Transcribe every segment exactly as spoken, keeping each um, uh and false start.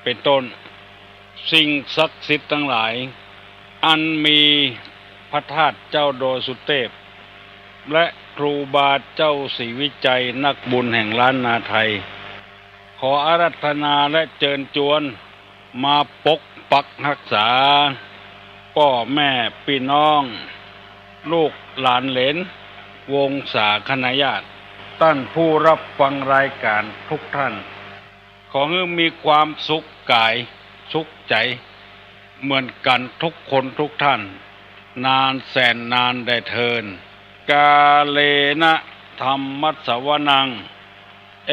เป็นต้น สิ่งศักดิ์สิทธิ์ตังหลาย อันมีพระธาตุเจ้าดอยสุเทพ และครูบาเจ้าศรีวิชัยนักบุญแห่งล้านนาไทย ขออาราธนาและเจิญจวน มาปกปักฮักษา ป้อแม่ปี้น้อง ลูกหลานเหลน วงศาคณาญาติ ต้านผู้ฮับฟังรายก๋านทุกต้าน ขอหื้อมีความสุขก๋ายสุขใจ๋ เหมือนกั๋นทุกคนทุกต้าน นานแสนนานแด่เทิน กาเลนะ ธัมมัสสวนัง เอ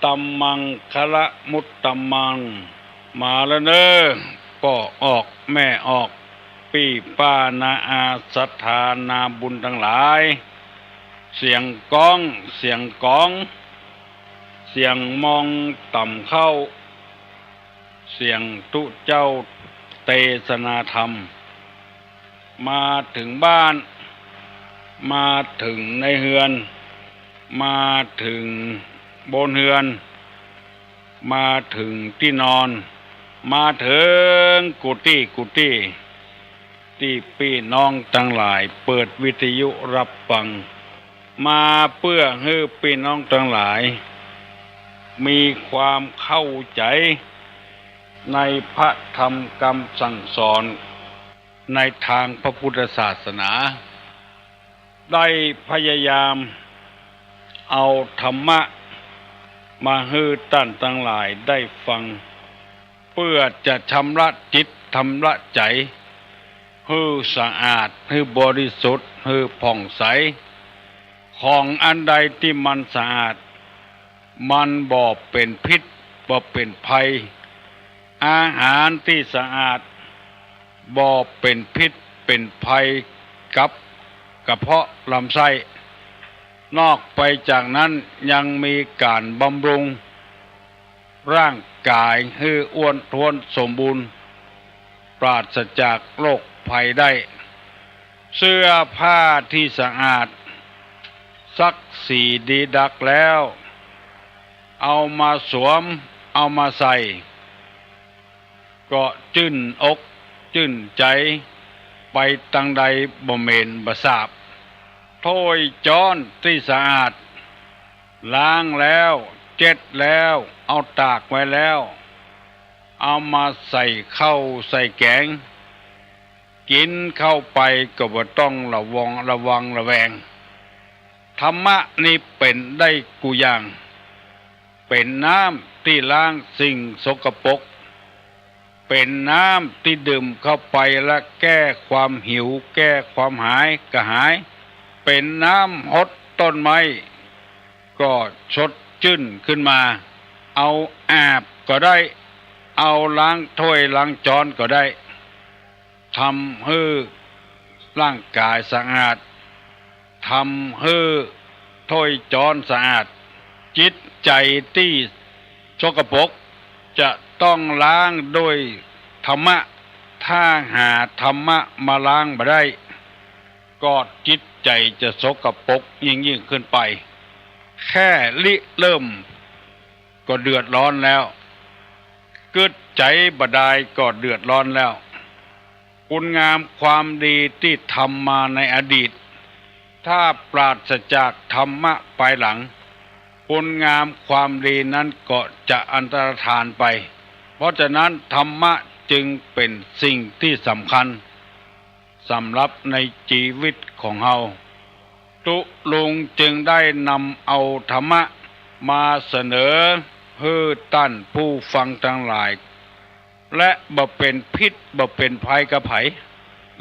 ตัมมังคะละมุตตะมัง มาแล้วเน่อ ป้อออกแม่ออก ปี้ป้านาอาศรัทธานาบุญตังหลาย เสียงก๊อง เสียงก๋อง เสียงมองต่ำเข้า เสียงตุ๊เจ้าเตสนาธรรม มาเถิงบ้าน มาเถิงในเฮือน มาเถิงบนเฮือน มาเถิงตี้นอน มาเถิงกุฏิกุฏิ ตี้ปี้น้องตังหลายเปิดวิทยุฮับฟัง มาเปื้อหื้อปี้น้องตังหลาย มีความเข้าใจ๋ ในพระธรรมกำสั่งสอน ในตางพระพุทธศาสนา ได้พยายามเอาธรรมะ มาหื้อต้านตังหลายได้ฟัง เปื้อจะชำระจิตชำระใจ๋ หื้อสะอาด หื้อบริสุทธิ์ หื้อผ่องใส ของอันใดตี้มันสะอาด มันบ่เป๋นพิษ บ่เป๋นภัย อาหารตี้สะอาด บ่เป๋นพิษเป๋นภัยกับกระเพาะลำไส้ นอกไปจากนั้นยังมีก๋านบำรุง ร่างก๋ายหื้ออ้วนท้วนสมบูรณ์ ปราศจากโรคภัยได้ เสื้อผ้าตี้สะอาด ซักสีดีดักแล้ว เอามาสวม เอามาใส่ ก็จื้นอกจื้นใจ๋ ไปตางใดบ่เหม็นบ่สาบ ถ้วยจ๊อนตี้สะอาด ล้างแล้ว เจ็ดแล้ว เอาตากไว้แล้ว เอามาใส่ข้าวใส่แก๋ง กิ๋นเข้าไปก็บ่ต้องระวัง ระวังระแวง ธรรมะนี้เป๋นได้กู้อย่าง เป๋นน้ำตี้ล้างสิ่งสกปรก เป๋นน้ำตี้ดื่มเข้าไปแล้วแก้ความหิว แก้ความหายกระหาย เป๋นน้ำฮดต้นไม้ ก็สดจื้นขึ้นมา เอาอาบก็ได้ เอาล้างถ้วยล้างจ๊อนก็ได้ ทำหื้อร่างก๋ายสะอาด ทำหื้อถ้วยจ๊อนสะอาด จิตใจ๋ตี้สกปรกจะต้องล้างด้วยธรรมะ ถ้าหาธรรมะมาล้างบ่ได้ ก็จิตใจ๋จะสกปรกยิ่งๆ ขึ้นไป แค่ริเริ่มก็เดือดร้อนแล้ว กึ๊ดใจ๋บ่ดายก็เดือดร้อนแล้ว คุณงามความดีตี้ทำมาในอดีต ถ้าปราศจากธรรมะภายหลัง คุณงามความดีนั้นก็จะอันตรธานไป เพราะฉะนั้นธรรมะจึงเป๋นสิ่งตี้สำคัญ สำหรับในจีวิตของเฮา ตุ๊ลุงจึงได้นำเอาธรรมะมาเสนอหื้อต้านผู้ฟังตังหลาย และบ่เป๋นพิษบ่เป๋นภัยกับใผ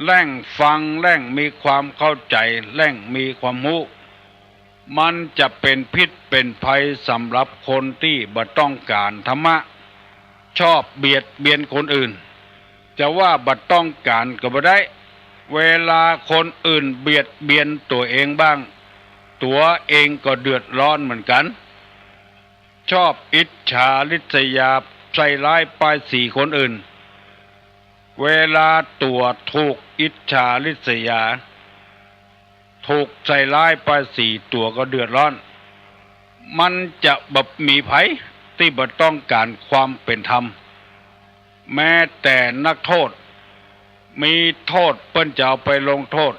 แล่งฟังแล่งมีความเข้าใจ๋ แล่งมีความฮู้ มันจะเป๋นพิษเป๋นภัยสำหรับคนตี้บ่ต้องก๋านธรรมะ ชอบเบียดเบียนคนอื่น จะว่าบ่ต้องก๋านก็บ่ได้ เวลาคนอื่นเบียดเบียนตั๋วเองบ้าง ตั๋วเองก็เดือดร้อนเหมือนกั๋น ชอบอิจฉาริษยา ใส่ร้ายป้ายสีคนอื่น เวลาตั๋วถูกอิจฉาริษยา ถูกใส่ร้ายป้ายสี ตั๋วก็เดือดร้อน มันจะบ่มีใผตี้บ่ต้องก๋านความเป๋นธรรม แม้แต่นักโทษ มีโทษเปิ้นจะเอาไปลงโทษ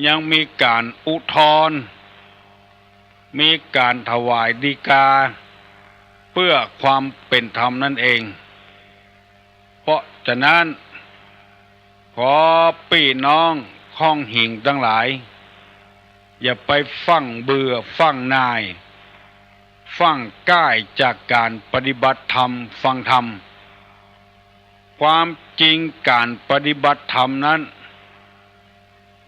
ยังมีก๋านอุทธรณ์ มีก๋านถวายฎีกา เปื้อความเป๋นธรรมนั้นเอง เพราะฉะนั้น ขอปี้น้องค่องหิงตังหลาย อย่าไปฟั่งเบื่อฟั่งหน่าย ฟั่งก้ายจากก๋านปฏิบัติธรรมฟังธรรม ความจริงก๋านปฏิบัติธรรมนั้น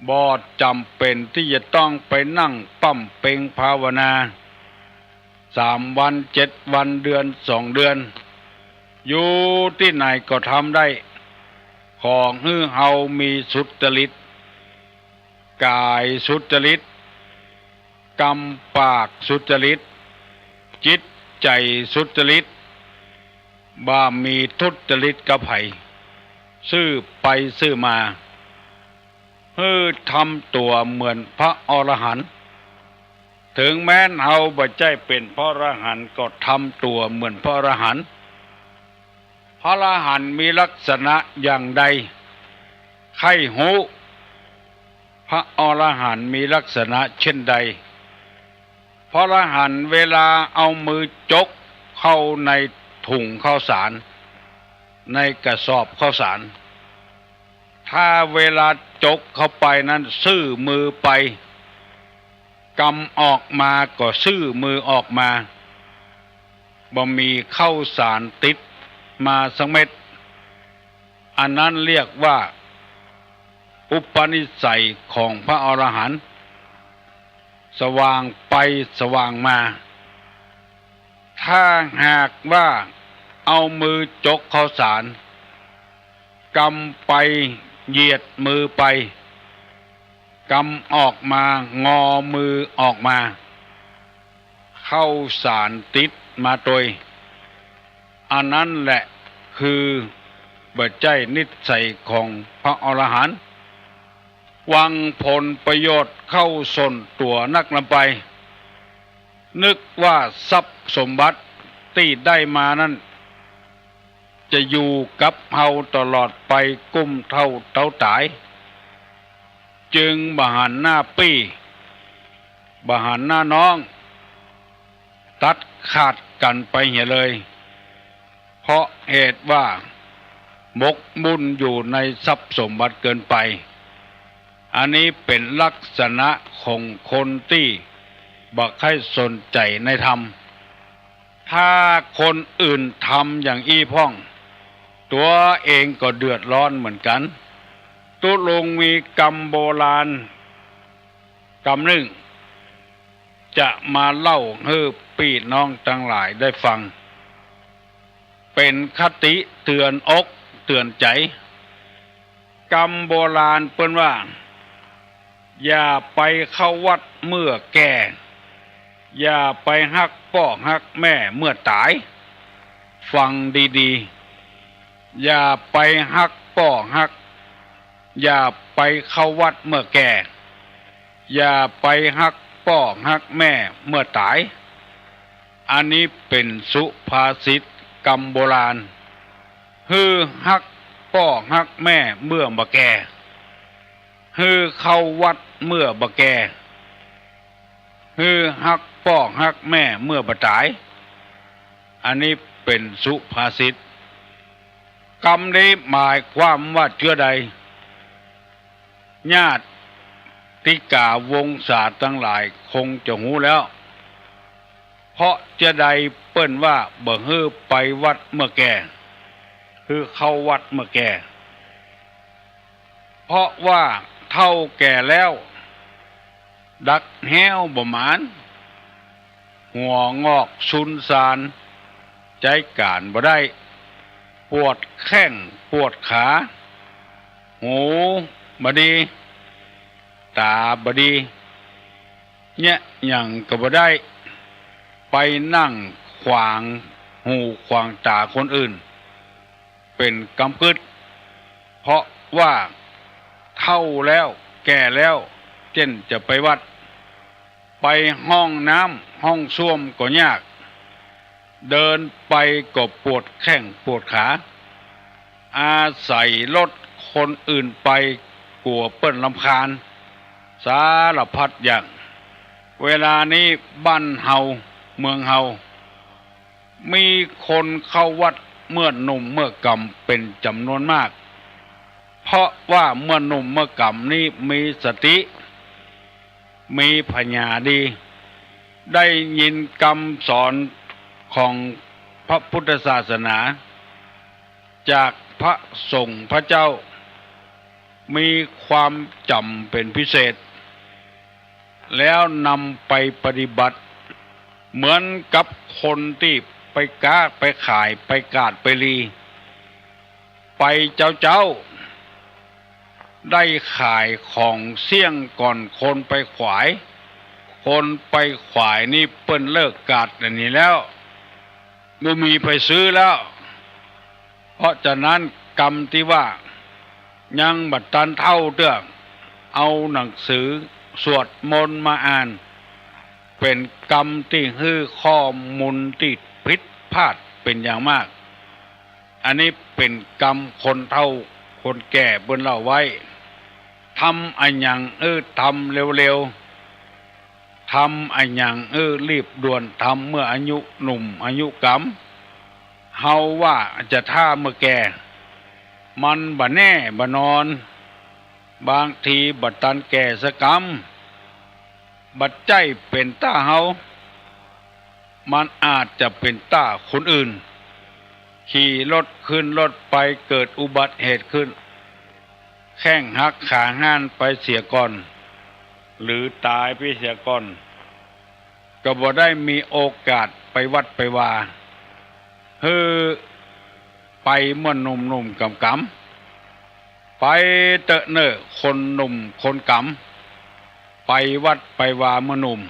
บ่จ๋ำเป๋นตี้จะต้องไปนั่งปั๊มเป็งภาวนา สามวัน เจ็ดวัน เดือน สองเดือน อยู่ตี้ไหนก็ทำได้ ขอหื้อเฮามีสุจริต ก๋ายสุจริต กำปากสุจริต จิตใจ๋สุจริต บ่มีทุจริตกับใผ ซื่อไปซื่อมา หื้อทำตั๋วเหมือนพระอรหันต์ เถิงแม้นเฮาบ่ใจ้เป๋นพระอรหันต์ ก็ทำตั๋วเหมือนพระอรหันต์ พระอรหันต์มีลักษณะอย่างใด ใค่ฮู้ พระอรหันต์มีลักษณะเช่นใด พระอรหันต์เวลาเอามือจกเข้าในถุงข้าวสาร ในกระสอบข้าวสาร ถ้าเวลาจกเข้าไปนั้นซื่อมือไป กำออกมาก็ซื่อมือออกมา บ่มีข้าวสารติดมาสักเม็ด อันนั้นเรียกว่า อุปนิสัยของพระอรหันต์ สว่างไปสว่างมา ถ้าหากว่าเอามือจกข้าวสาร กำไปเหยียดมือไป กำออกมางอมือออกมา ข้าวสารติดมาตวย อันนั้นแหละคือบ่ใจ้นิสัยของพระอรหันต์ หวังผลประโยชน์เข้าส่วนตั๋วนักนำไป นึกว่าทรัพย์สมบัติตี้ได้มานั้น จะอยู่กับเฮาตลอดไปกู้เฒ่าเต๊าต๋าย จึงบ่หันหน้าปี้ บ่หันหน้าน้อง ตัดขาดกั๋นไปเหียเลย เพราะเหตุว่าหมกมุ่นอยู่ในทรัพย์สมบัติเกินไป อันนี้เป๋นลักษณะของคนตี้บ่ใค่สนใจ๋ในธรรม ถ้าคนอื่นทำอย่างอี้พ่อง ตั๋วเองก็เดือดร้อนเหมือนกั๋น ตุ๊ลุงมีกำโบราณกำนึ่ง จะมาเล่าหื้อปี้น้องตังหลายได้ฟัง เป๋นคติเตื๋อนอกเตื๋อนใจ๋ กำโบราณเปิ้นว่า อย่าไปเข้าวัดเมื่อแก่ อย่าไปฮักป้อฮักแม่เมื่อต๋าย ฟังดีๆ อย่าไปฮักป้อฮัก อย่าไปเข้าวัดเมื่อแก่ อย่าไปฮักป้อฮักแม่เมื่อต๋าย อันนี้เป๋นสุภาษิตกำโบราณ หื้อฮักป้อฮักแม่เมื่อบ่แก่ หื้อเข้าวัดเมื่อบ่แก่ หื้อฮักป้อฮักแม่เมื่อบ่ต๋าย อันนี้เป๋นสุภาษิต กำนี้หมายความว่าเจื้อใด ญาติกาวงศาตังหลายคงจะฮู้แล้ว เพราะเจื้อใดเปิ้นว่าบ่หื้อไปวัดเมื่อแก่ หื้อเข้าวัดเมื่อแก่ เพราะว่าเฒ่าแก่แล้ว ดักแฮ้วบ่หมาน หัวงอกซุนซาน ใจ๊ก๋านบ่ได้ ปวดแข้งปวดขา หูบ่ดี ต๋าบ่ดี เยียะหยังก็บ่ได้ ไปนั่งขวางหูขวางต๋าคนอื่น เป๋นกำกึ๊ด เพราะว่าเฒ่าแล้วแก่แล้ว เจ้นจะไปวัด ไปห้องน้ำห้องส้วมก็ยาก เดินไปก็ปวดแข้งปวดขา อาศัยรถคนอื่นไป กั๋วเปิ้นรำคาญ สารพัดอย่าง เวลานี้บ้านเฮา เมืองเฮา มีคนเข้าวัดเมื่อหนุ่มเมื่อก่ำเป๋นจ๋ำนวนมาก เพราะว่าเมื่อหนุ่มเมื่อก่ำนี้มีสติ มีผญาดี ได้ยินกำสอนของพระพุทธศาสนา จากพระสงฆ์พระเจ้า มีความจ๋ำเป๋นพิเศษ แล้วนำไปปฏิบัติ เหมือนกับคนตี้ไปก๊าไปขาย ไปกาดไปรี ไปเจ๊าๆ ได้ขายของเสี้ยงก่อนคนไปขวาย คนไปขวายนี่เปิ้นเลิกกาดอันนี้แล้ว บ่มีใผซื้อแล้ว เพราะฉะนั้นกำตี้ว่ายังบ่ตันเฒ่าเตื้อ เอาหนังสือสวดมนต์มาอ่าน เป๋นกำตี้หื้อข้อมูลตี้ผิดพลาดเป๋นอย่างมาก อันนี้เป๋นกำคนเฒ่าคนแก่เปิ้นเล่าไว้ ทำอะหยังหื้อทำเร็วๆ ทำอะหยังหื้อรีบด่วน ทำเมื่ออายุหนุ่มอายุก๋ำ เฮาว่าจะถ้าเมื่อแก่ มันบ่แน่บ่นอน บางทีบ่ตันแก่สักกำ บ่ใจ้เป๋นต้าเฮา มันอาจจะเป๋นต้าคนอื่น ขี่รถขึ้นรถไปเกิดอุบัติเหตุขึ้น แข้งหักขาห้านไปเสียก่อน หรือต๋ายไปเสียก่อน ก็บ่ได้มีโอกาสไปวัดไปวา หื้อไปเมื่อหนุ่มๆ ก๋ำๆ ไปเต๊อะเน่อคนหนุ่มคนก๋ำ ไปวัดไปวาเมื่อหนุ่ม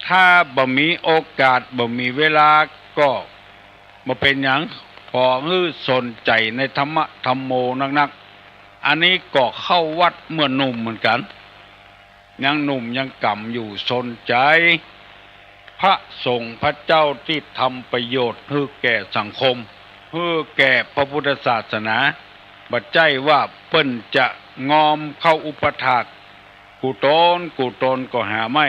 ถ้าบ่มีโอกาสบ่มีเวลาก็บ่เป๋นหยัง ขอหื้อสนใจ๋ในธรรมะธัมโมนักๆ อันนี้ก็เข้าวัดเมื่อหนุ่มเหมือนกั๋น ยังหนุ่มยังก๋ำอยู่ สนใจ๋พระสงฆ์พระเจ้าตี้ทำประโยชน์หื้อแก่สังคม หื้อแก่พระพุทธศาสนา บ่ใจ้ว่าเปิ้นจะงอมเข้าอุปถาก กู้ตนกู้ตนก็หาไม่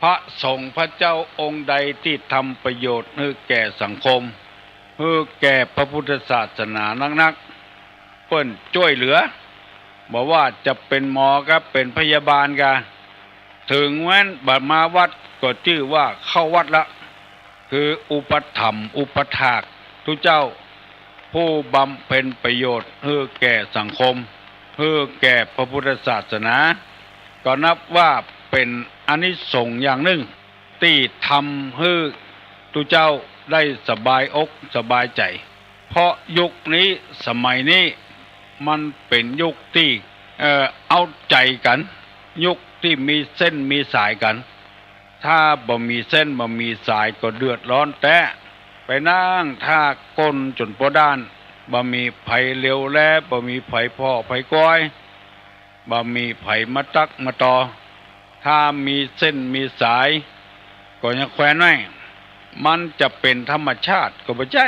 พระสงฆ์พระเจ้าองค์ใดตี้ทำประโยชน์หื้อแก่สังคม หื้อแก่พระพุทธศาสนานักๆ เปิ้นจ้วยเหลือ บ่ว่าจะเป๋นหมอก๊ะ เป๋นพยาบาลก๊ะ เถิงแม้นบ่มาวัดก็จื้อว่าเข้าวัดละ คืออุปถัมภ์อุปถากตุ๊เจ้า ผู้บำเพ็ญประโยชน์หื้อแก่สังคม หื้อแก่พระพุทธศาสนา ก็นับว่าเป๋นอานิสงส์อย่างนึ่ง ตี้ทำหื้อตุ๊เจ้าได้สบายอกสบายใจ๋ เพราะยุคนี้สมัยนี้มันเป๋นยุคตี้ เอ่อ เอาใจ๋กั๋น ยุคตี้มีเส้นมีสายกั๋น ถ้าบ่มีเส้นบ่มีสายก็เดือดร้อนแต๊ ไปนั่งถ้าก้นจ๋นป๊อด้าน บ่มีใผเหลียวแล บ่มีใผผ่อใผกวย บ่มีใผมาตั๊กมาต่อ ถ้ามีเส้นมีสาย ก็ยังแควนไว้ มันจะเป๋นธรรมชาติก็บ่ใจ้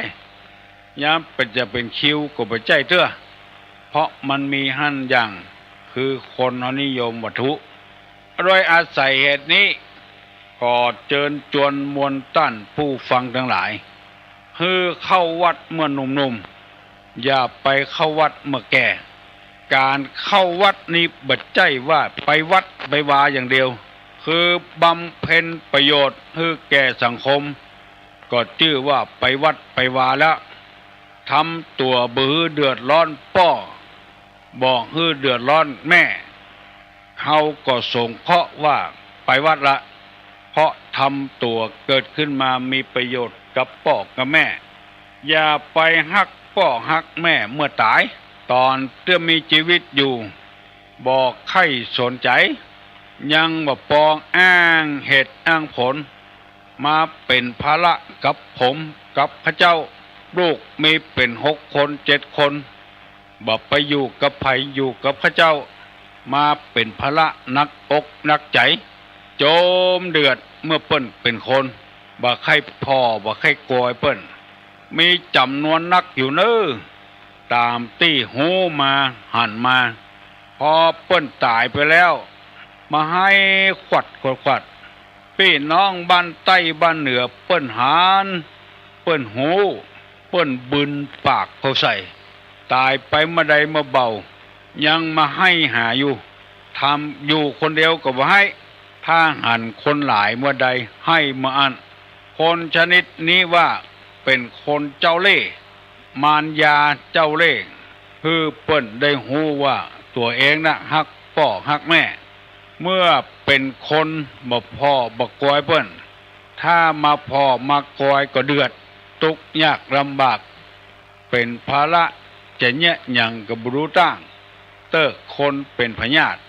ยามเป๋นจะเป๋นคิวก็บ่ใจ้เตื้อ เพราะมันมีหั้นอย่าง คือคนเฮานิยมวัตถุ โดยอาศัยเหตุนี้ ขอเจิญจวนมวลต้านผู้ฟังตังหลาย หื้อเข้าวัดเมื่อหนุ่มๆ อย่าไปเข้าวัดเมื่อแก่ ก๋านเข้าวัดนี้บ่ใจ้ว่าไปวัดไปวาอย่างเดียว คือบำเพ็ญประโยชน์หื้อแก่สังคม ก็จื้อว่าไปวัดไปวาแล้ว ทำตั๋วบ่หื้อเดือดร้อนป้อ บ่หื้อเดือดร้อนแม่ เฮาก็สงเคราะห์ว่าไปวัดละ เพราะทำตั๋วเกิดขึ้นมามีประโยชน์กับป้อกับแม่ อย่าไปฮักป้อฮักแม่เมื่อต๋าย ต๋อนเตื้อมีจีวิตอยู่ บ่ใค่สนใจ๋ ยังบ่ปองอ้างเหตุอ้างผล มาเป๋นภาระกับผมกับข้าเจ้า ลูกมีเป๋นหกคนเจ็ดคน บ่ไปอยู่กับใผอยู่กับข้าเจ้า มาเป๋นภาระหนักอกหนักใจ๋ โจมเดือดเมื่อเปิ้นเป๋นคน บ่ใค่ผ่อบ่ใค่กวยเปิ้น มีจ๋ำนวนนักอยู่เน่อ ต๋ามตี้ฮู้มาหันมา พอเปิ้นต๋ายไปแล้ว มาไห้ขวัดขวัดขวัด ปี้น้องบ้านใต้บ้านเหนือเปิ้นหัน เปิ้นฮู้ เปิ้นบึนปากเข้าใส่ ต๋ายไปเมื่อใดเมื่อเบา ยังมาไห้หาอยู่ ทำอยู่คนเดียวก็บ่ไห้ ถ้าหันคนหลายเมื่อใดไห้เมื่ออั้น คนชนิดนี้ว่าเป๋นคนเจ้าเล่ห์ มารยาเจ้าเล่ห์ หื้อเปิ้นได้ฮู้ว่าตั๋วเองน่ะฮักป้อฮักแม่ เมื่อเป๋นคนบ่ผ่อบ่กอยเปิ้น ถ้ามาผ่อมากอยก็เดือด ตุ๊กข์ยากลำบาก เป๋นภาระ จะเยียะหยังก็บ่ฮู้ตั้ง เติ๊กคนเป๋นพยาธิ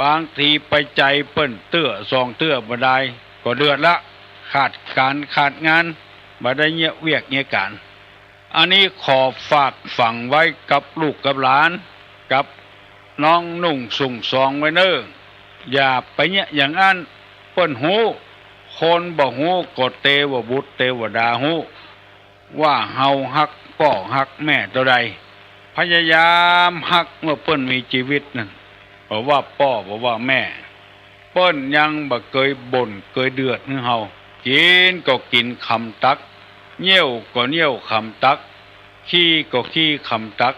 บางทีไปใจ๋เปิ้นเตื้อสองเตื้อบ่ดาย ก็เดือดละ ขาดก๋านขาดงาน บ่ได้เยียะเวียกเยียะก๋าน อันนี้ขอฝากฝังไว้กับลูกกับหลาน กับน้องนุ่งสุงสองไว้เน่อ อย่าไปเยียะอย่างอั้น เปิ้นฮู้ คนบ่ฮู้ก็เตวบุตรเตวดาฮู้ ว่าเฮาฮักป้อฮักแม่เต้าใด พยายามฮักเมื่อเปิ้นมีจีวิตนั้น บ่ว่าป้อบ่ว่าแม่ เปิ้นยังบ่เกยบ่นเกยเดือดหื้อเฮา กิ๋นก็กิ๋นกำตั๊ก เยี่ยวก็เยี่ยวกำตั๊ก ขี้ก็ขี้กำตั๊ก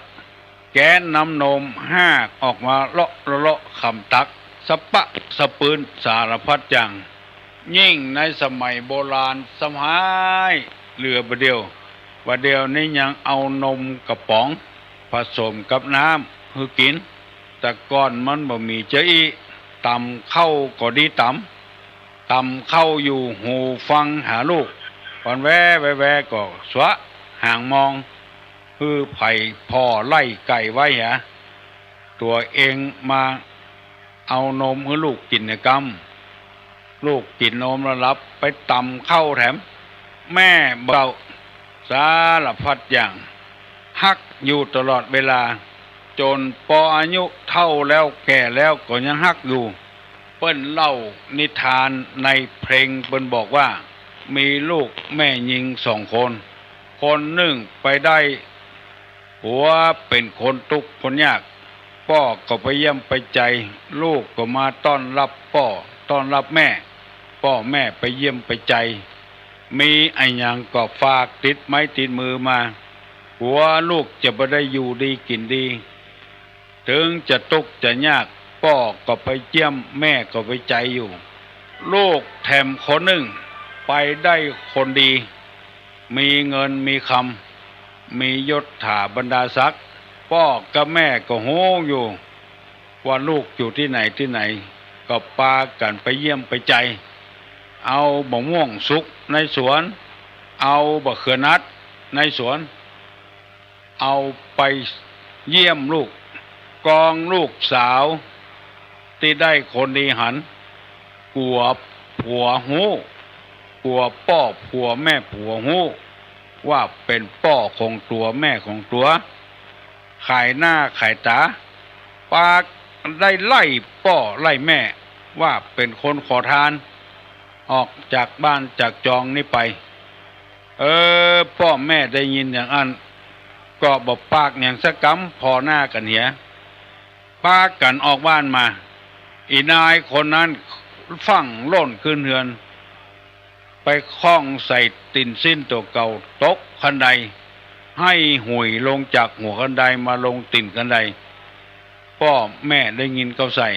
แก๊สน้ำนมฮากออกมาเลาะเลาะเลาะกำตั๊ก สะปะสะปืนสารพัดอย่าง ยิ่งในสมัยโบราณซ้ำฮ้ายเหลือบ่าเดี่ยว บ่าเดี่ยวนี้ยังเอานมกระป๋องผสมกับน้ำหื้อกิ๋น แต่ก่อนมันบ่มีเจ้าอี้ ต๋ำข้าวก็ดีต๋ำ ต๋ำข้าวอยู่หูฟังหาลูก วันแวแวแวก็สวะหางมอง หื้อใผผ่อไล่ไก่ไว้หา ตั๋วเองมาเอานมหื้อลูกกิ๋นเนี่ยกำ ลูกกิ๋นนมแล้วหลับ ไปต๋ำข้าวแถม แม่บ่า สารพัดอย่าง ฮักอยู่ตลอดเวลา จ๋นปออายุเฒ่าแล้วแก่แล้วก็ยังฮักอยู่ เปิ้นเล่านิทานในเพลง เปิ้นบอกว่า มีลูกแม่ญิงสองคน คนนึ่งไปได้ผัวเป๋นคนตุ๊กข์คนยาก ป้อก็ไปเยี่ยมไปใจ๋ ลูกก็มาต้อนรับป้อต้อนรับแม่ ป้อแม่ไปเยี่ยมไปใจ๋ มีอะหยังก็ฝากติดไม้ติดมือมา กั๋วลูกจะบ่ได้อยู่ดีกิ๋นดี เถิงจะตุ๊กข์จะยาก ป้อก็ไปเยี่ยม แม่ก็ไปใจ๋อยู่ ลูกแถมคนนึ่งไปได้คนดี มีเงินมีคำ มียศถาบรรดาศักดิ์ ป้อกับแม่ก็ฮู้อยู่ ว่าลูกอยู่ตี้ไหนตี้ไหน ก็ปากั๋นไปเยี่ยมไปใจ๋ เอาบ่าม่วงสุกในสวน เอาบ่าเขือนัดในสวน เอาไปเยี่ยมลูก กองลูกสาวตี้ได้คนดีหัน กั๋วผัวฮู้ กั๋วป้อผัวแม่ผัวฮู้ ว่าเป๋นป้อของตั๋วแม่ของตั๋ว ขายหน้าขายต๋า ปากั๋นได้ไล่ป้อไล่แม่ ว่าเป๋นคนขอทาน ออกจากบ้านจากจองนี้ไป เออ ป้อแม่ได้ยินอย่างอั้น ก็บ่ปากหยังสักกำ ผ่อหน้ากั๋นเหีย ปากั๋นออกบ้านมา อี่นายคนนั้นฟั่งล่นขึ้นเฮือน ไปข้องใส่ตี๋นซิ้นตั๋วเก่า ตกคันได ไห้หุยลงจากหัวคันไดมาลงตี๋นคันได ป้อแม่ได้ยินเข้าใส่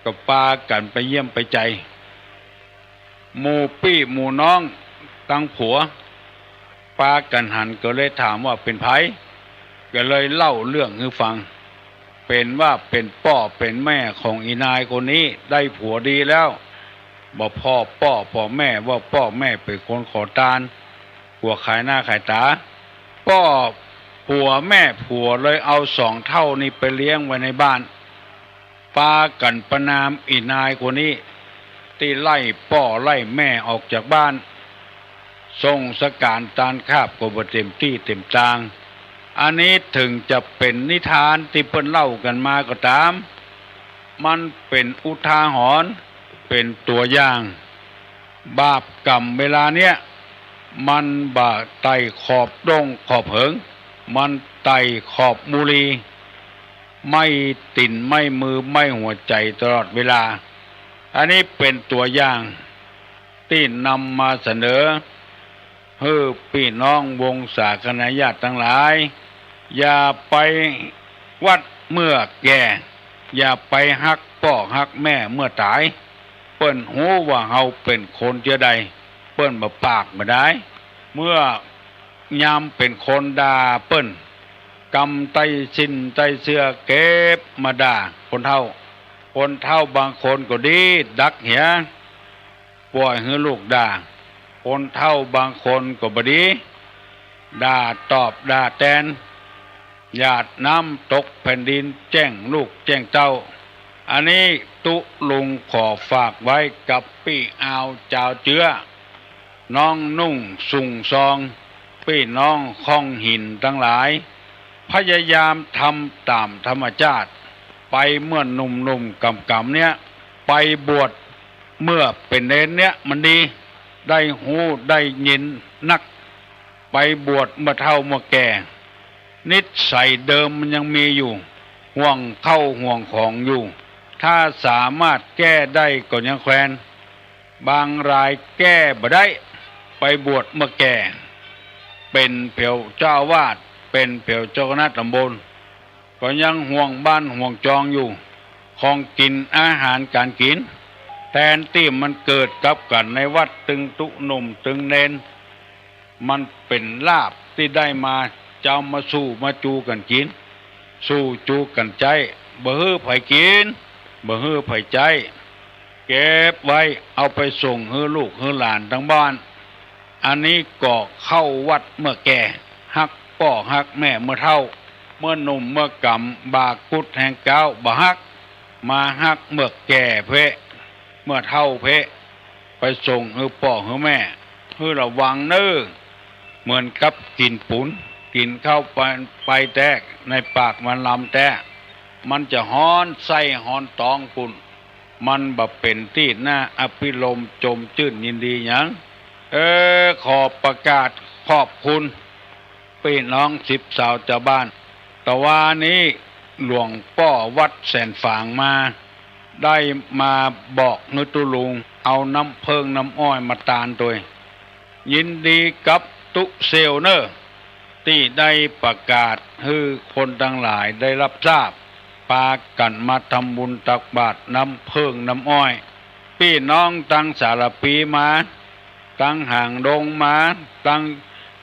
ก็ปากั๋นไปเยี่ยมไปใจ๋ หมู่ปี้หมู่น้องตังผัว ปากั๋นหันก็เลยถามว่าเป๋นใผ ก็เลยเล่าเรื่องหื้อฟัง เป๋นว่าเป๋นป้อเป๋นแม่ของอี่นายคนนี้ได้ผัวดีแล้ว บ่ผ่อป้อผ่อแม่ ว่าป้อแม่เป๋นคนขอตาน กั๋วขายหน้าขายต๋า ป้อผัวแม่ผัวเลยเอาสองเฒ่านี้ไปเลี้ยงไว้ในบ้าน ปากั๋นประณามอี่นายคนนี้ ตี้ไล่ป้อไล่แม่ออกจากบ้าน ส่งสก๋านตานคาบก็บ่เต๋มตี้เต๋มตาง อันนี้เถิงจะเป๋นนิทานตี้เปิ้นเล่ากั๋นมาก็ต๋าม มันเป๋นอุทาหรณ์ เป๋นตั๋วอย่าง บาปก๋รรมเวลาเนี้ย มันบ่ไต่ขอบด้งขอบเหิง มันไต่ขอบบุรี ไหม้ตี๋น ไหม้มือ ไหม้หัวใจ๋ตลอดเวลา อันนี้เป๋นตั๋วอย่าง ตี้นำมาเสนอ หื้อปี้น้องวงศาคณาญาติตังหลาย อย่าไปวัดเมื่อแก่ อย่าไปฮักป้อฮักแม่เมื่อต๋าย เปิ้นฮู้ว่าเฮาเป๋นคนเจื้อใด เปิ้นบ่ปากบ่ดาย เมื่อยามเป๋นคนด่าเปิ้น กำใต้สิ้นใต้เสื้อเก็บมาด่าคนเฒ่า คนเฒ่าบางคนก็ดีดักเหีย ป่อยหื้อลูกด่า คนเฒ่าบางคนก็บ่ดี ด่าตอบด่าแตน หยาดน้ำตกแผ่นดินแจ้งลูกแจ้งเต้า อันนี้ตุ๊ลุงขอฝากไว้กับปี้อาวจาวเจื้อ น้องนุ่งสุงซอง ปี้น้องค่องหินตังหลาย พยายามทำต๋ามธรรมจาติ ไปเมื่อหนุ่มๆ ก๋ำๆ เนี้ย ไปบวชเมื่อเป๋นเณรเนี้ยมันดี ได้ฮู้ได้ยินนัก ไปบวชเมื่อเฒ่าเมื่อแก่ นิสัยเดิมมันยังมีอยู่ ห่วงข้าวห่วงของอยู่ ถ้าสามารถแก้ได้ก็ยังแควน บางรายแก้บ่ได้ ไปบวชเมื่อแก่ เป๋นเผียวเจ้าอาวาส เป๋นเผียวเจ้าคณะต๋ำบล ก็ยังห่วงบ้านห่วงจองอยู่ ของกิ๋นอาหารก๋านกิ๋น แตนตี้มันเกิดกับกั๋นในวัดตึงตุ๊หนุ่มตึงเณร มันเป๋นลาภตี้ได้มา จะเอามาสู่มาจูกั๋นกิ๋น สู่จูกั๋นใจ๊ บ่หื้อใผกิ๋น บ่หื้อใผใจ๊ เก็บไว้เอาไปส่งหื้อลูกหื้อหลานตังบ้าน อันนี้ก็เข้าวัดเมื่อแก่ ฮักป้อฮักแม่เมื่อเฒ่า เมื่อหนุ่มเมื่อก๋ำ บ่ากุดแฮงก้าวบ่ฮัก มาฮักเมื่อแก่เป๊ะ เมื่อเฒ่าเป๊ะ ไปส่งหื้อป้อหื้อแม่ หื้อระวังเน่อ เหมือนกับกิ๋นปูน กิ๋นเข้าไป ไปแต๊ ในปากมันลำแต๊ มันจะฮ้อนไส้ฮ้อนต๊องปู้น มันบ่เป๋นตี้น่าอภิรมย์จมจื้นยินดีหยัง เออ ขอประกาศขอบคุณ ปี้น้องสิบสาวจาวบ้าน ตะวานี้หลวงป้อวัดแสนฝางมา ได้มาบอกหื้อตุ๊ลุง เอาน้ำเผิ้งน้ำอ้อยมาตานตวย ยินดีกับตุ๊เสี่ยวเน่อ ตี้ได้ประกาศหื้อคนตังหลายได้ฮับทราบ ปากั๋นมาทำบุญตักบาตรน้ำเผิ้งน้ำอ้อย ปี้น้องตังสารภีมา ตังหางดงมา ตัง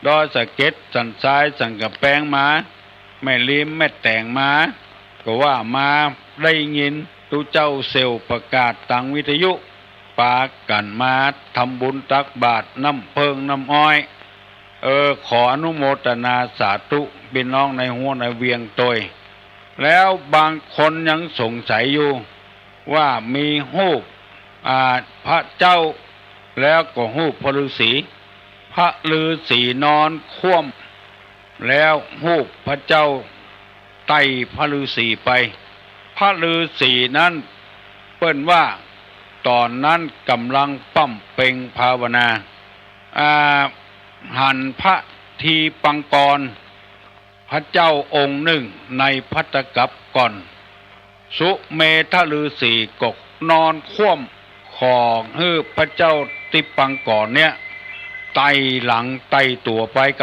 ดอยสะเก็ด สันทราย สันก๋ำแปงมา แม่ริม แม่แต๋งมา ก็ว่ามาได้ยินตุ๊เจ้าเสี่ยวประกาศตางวิทยุ ปากั๋นมาทำบุญตักบาตรน้ำเผิ้งน้ำอ้อย เออ ขออนุโมตนาสาธุ ปี้น้องในฮั้วในเวียงตวย แล้วบางคนยังสงสัยอยู่ ว่ามีฮูป อ่า พระเจ้า แล้วก็ฮูปพระฤๅษี พระฤๅษีนอนคว่ำ แล้วฮูปพระเจ้าไต่พระฤๅษีไป พระฤๅษีนั้นเปิ้นว่าต๋อนนั้นก่ำลังบำเพ็งภาวนา อ่า หันพระทีปังกร พระเจ้าองค์นึ่งในภัตตกัปก่อน สุเมธฤๅษีก็นอนคว่ำ ขอหื้อพระเจ้าทีปังกรเนี่ย ไต่หลังไต่ตั๋วไปก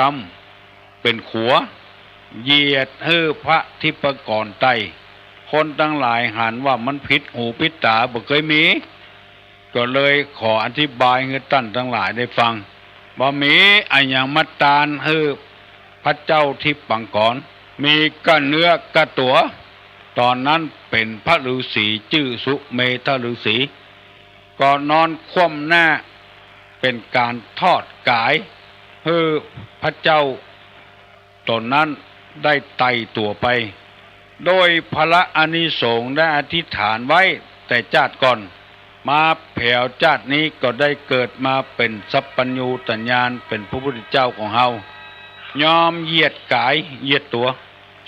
ำ เป๋นขัว เหยียดหื้อพระทีปังกรไต่ คนตังหลายหันว่ามันผิดหูผิดต๋า บ่เกยมี ก็เลยขออธิบายหื้อต้านตังหลายได้ฟัง บ่มีอะหยังมาตานหื้อพระเจ้าทีปังกร มีก้าเนื้อก้าตั๋ว ต๋อนนั้นเป๋นพระฤๅษีจื้อสุเมธฤๅษี ก็นอนคว่ำหน้า เป๋นก๋านทอดก๋ายหื้อพระเจ้า ต๋นนั้นได้ไต่ตั๋วไป โดยผละอานิสงส์ได้อธิษฐานไว้แต่จาติก่อน มาแผวจาตินี้ก็ได้เกิดมาเป๋นสัพพัญญูตญาณ เป๋นพระพุทธเจ้าของเฮา ยอมเหยียดก๋ายเหยียดตั๋ว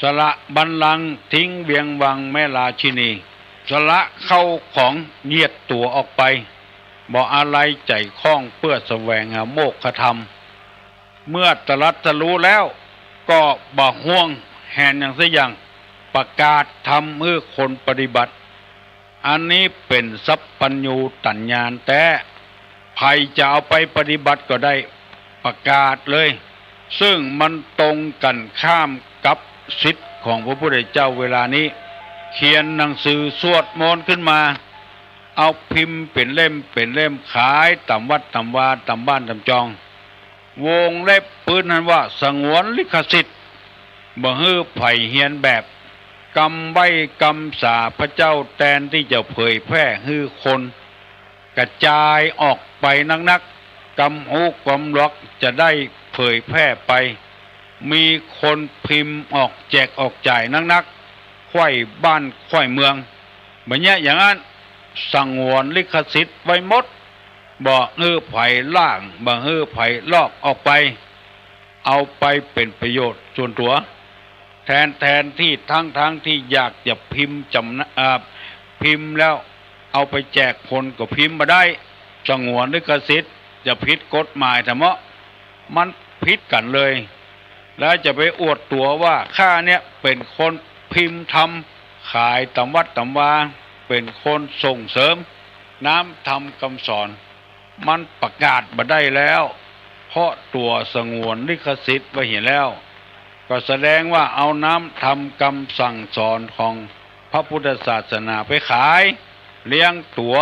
สละบัลลังก์ ทิ้งเวียงวังแม่ราชินี สละเข้าของเหยียดตั๋วออกไป บ่อาลัยใจ๋ข้องเปื้อแสวงหาโมกขธรรม เมื่อตรัสรู้แล้ว ก็บ่ห่วงแหนหยังสักอย่าง ประกาศธรรมหื้อคนปฏิบัติ อันนี้เป๋นสัพพัญญูตญาณแต๊ ใผจะเอาไปปฏิบัติก็ได้ ประกาศเลย ซึ่งมันตรงกั๋นข้ามกับศิษย์ของพระพุทธเจ้าเวลานี้ เขียนหนังสือสวดมนต์ขึ้นมา เอาพิมพ์เป๋นเล่มเป๋นเล่มขายต๋ามวัดต๋ามวา ต๋ามบ้านต๋ามจอง วงเล็บปื๊ดหั้นว่าสงวนลิขสิทธิ์ บ่หื้อใผเฮียนแบบ กำใบ้กำสาปพระเจ้า แตนตี้จะเผยแพร่หื้อคน กระจายออกไปนักๆ กำฮู้กำหลอกจะได้เผยแพร่ไป มีคนพิมพ์ออกแจกออกจ่ายนักๆ ไขว้บ้านไขว้เมือง บ่าเยียะอย่างนั้น สงวนลิขสิทธิ์ไว้หมด บ่หื้อใผล้าง บ่หื้อใผลอกออกไป เอาไปเป๋นประโยชน์ส่วนตั๋ว แทน แทนตี้ ทั้งๆ ตี้อยากจะพิมพ์จ๋ำ อ่า พิมพ์แล้วเอาไปแจกคนก็พิมพ์บ่ได้ สงวนลิขสิทธิ์ จะผิดกฎหมายแท้เมาะ มันผิดกั๋นเลย แล้วจะไปอวดตั๋วว่าข้าเนี่ยเป๋นคนพิมพ์ธรรม ขายต๋ามวัดต๋ามวา เป๋นคนส่งเสริมน้ำธรรมกำสอน มันประกาศบ่ได้แล้ว เพราะตั๋วสงวนลิขสิทธิ์ไว้เหียแล้ว ก็แสดงว่าเอาน้ำธรรมกำสั่งสอนของพระพุทธศาสนาไปขาย เลี้ยงตั๋ว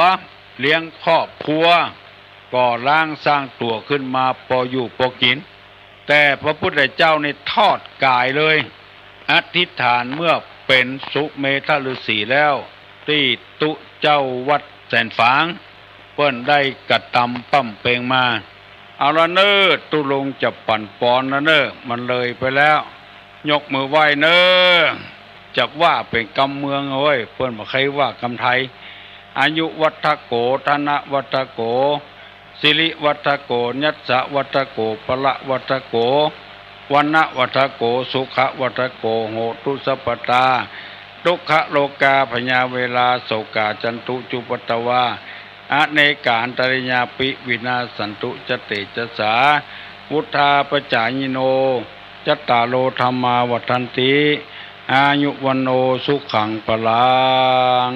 เลี้ยงครอบครัว ก่อร่างสร้างตั๋วขึ้นมาปออยู่ปอกิ๋น แต่พระพุทธเจ้านี่ทอดก๋ายเลย อธิษฐานเมื่อเป๋นสุเมธฤๅษีแล้ว ตี้ตุ๊เจ้าวัดแสนฝาง เปิ้นได้กระตำปล้ำเปงมา เอาละเน่อ ตุ๊ลุงจะปั่นปอนแล้วเน่อ มันเลยไปแล้ว ยกมือไหว้เน่อ จะว่าเป๋นกำเมืองเฮ้ย เปิ้นบ่ใค่ว่ากำไทย อายุวัฒโก ธนวัฒโก สิริวัฒโก ยัสสวัฒโก พละวัฒโก วรรณวัฒโก สุขวัฒโก โหตุสัพพตา ทุกขโรคาพยาเวรา โสกาจันตุจุปปตวา อเนกาอันตรายาปิ วินาสสันตุ จะเตจสา วุฑฒาปจายิโน จัตตาโร ธัมมา วัฑฒันติ อายุ วัณโณ สุขัง พลัง